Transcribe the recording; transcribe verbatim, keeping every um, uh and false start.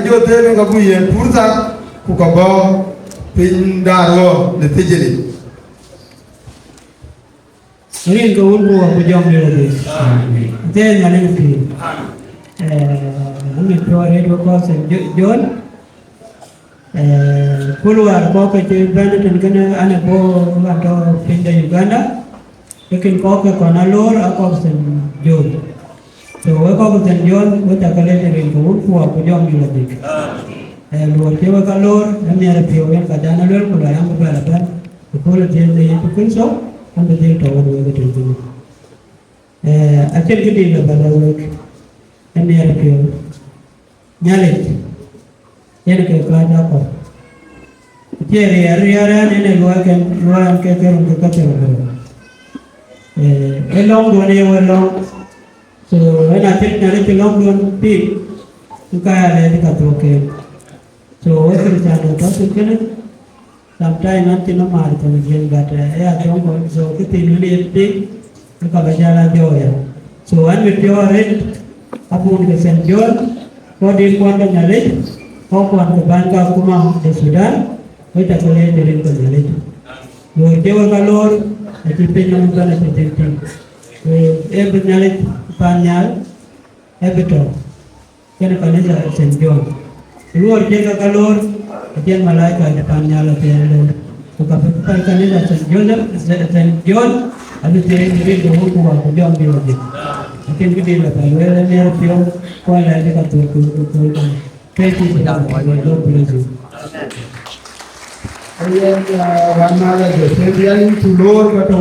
Jɔ thëënë ka bï yen purtha, ku ka bɔ̈ piny daar ɣɔn në thiëcëlic. Rin ke wun ku wä ku jɔŋ yï röt. Amen. Athiɛɛi Nhialic pïïr. Eh, amit piɔ̈u arëët wek kɔc Saint Jo-, John. Eh, kul wäär kɔ̈k ke cï bɛ̈n tën kënë an, ë bɔ̈ ɣän tɔ̈ piny de Uganda. Lakin kɔ̈k ke kɔn aloor aa kɔc Saint John. So, wek kɔc Saint John, wek cä ke lec rin ke wun ku wä ku jɔŋ yï röt. Eh, luɔr cï wek aloor, ë miɛt ë piɔ̈u yen ka dan aluel ku lɔ yam bï bɛ̈n abɛ̈n. Ëkööl ë thiëëth de Yecu Kërtho, an bï dhil tɔ̈u wek ë tënkënë. Eh, acïn kë dït lɔ bä lɔ wek, ë miɛt ë piɔ̈u. Nhialic, yen ke kääc akɔ̈u. Acie riɛl riɛl ɛn yen ë luɔi kɛn, luɔi ɛn ke kërun ke käpiɛth röt. Eh, ë lɔ̈ŋduön ë ye wek lɔ̈ŋ. So, ɣɛn acïn Nhialic cï lɔ̈ŋduön pïïr, ku ka ya lɛɛc ka thuɔ̈k ken. So, wek Christian wek tɔ̈ thïn kënë, sometime an cïn nɔm maar thöŋ jiël, but, eh, ë ya thöŋ kɔn, so, kë thiin wën yen piŋ, ë ka bä jäl a jɔɔk ya. So, an mit piɔ̈u arëët, abun ke Saint John, kɔc dït kuɔn ke Nhialic, kɔc kuɔn ke bäny ke akuma de Sudan, wek cä ke lɛɛc rin ke Nhialic. Luɔr cï wek aloor, acï piny nɔm ëbɛ̈n acï dhil tïŋ. Ku ee bï Nhialic pan nhial, ee bï tɔ̈. Kënë kanitha Saint John. Luɔr cïn ke ka loor, acïn malaika de pan nhial apiɛth loor. Ku ka bï pan kanitha Saint Joseph, Saint John, abï thiëëc rin de wun ku wä ku jɔŋ bï wä dhil. Acïn kë dït lɔ bä lueel ë miɛt piɔ̈u, ku alɛɛc ka thok ku ku ku. Thank you so much. May God bless you. Ayen, uh, wan mala Joseph, yɛn ku loor ka tɔ̈